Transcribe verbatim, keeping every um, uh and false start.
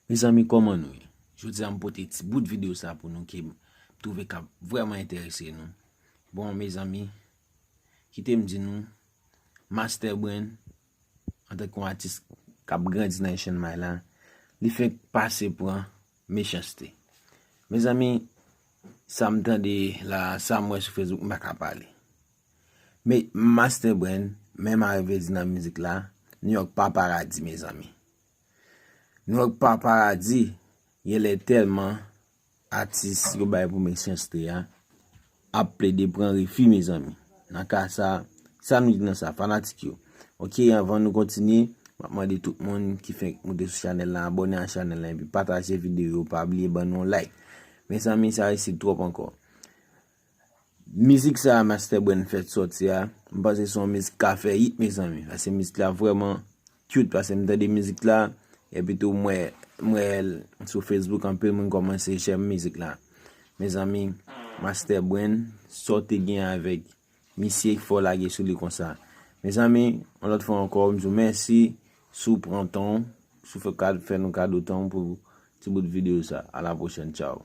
Mezanmi, kòman nou ye? Jodi a m pote ti bout videyo sa pou nou ke m twouve k ap vrèman enterese nou. Bon, mezanmi, kite m di nou, Master Brain, antanke yon atis k ap grandi nan Echanmay la, li fenk pase pran Mechanste. Mezanmi, sa m tande la, sa m wè sou Facebook, m pa ka pale. Men Master Brain, menm a revezi nan mizik la, New York pa paradi, mezanmi. New York pa paradi, genlè tèlman atis yo bay pou Mechanste a ap plede pran refi, mezanmi. Nan ka sa, sa nou di nan sa, fanatik yo? Ok, anvan nou kontinye, m ap mande tout moun ki fenk moute sou chanèl la, abòne a chanèl la, epi pataje videyo yo, pa bliye ban nou like. Mezanmi, sa isit twòp ankò. Mizik sa a Master Brain fèk sòti a, m panse se yon mizik k ka fè hit, mezanmi. Paske mizik la vrèman cute, paske m tande mizik la, epi tou m wè, m wè l sou Facebook, anpil moun kòmanse j'aime mizik la. Mezanmi, Master Brain, sa w te gen avèk misye k fè w lage sou li konsa? Mezanmi, yon lòt fwa ankò, m di w mèsi si w pran tan w, si w fè kad-, fè nou kado tan w pou ti bout videyo sa. A la pwochèn, tchaw.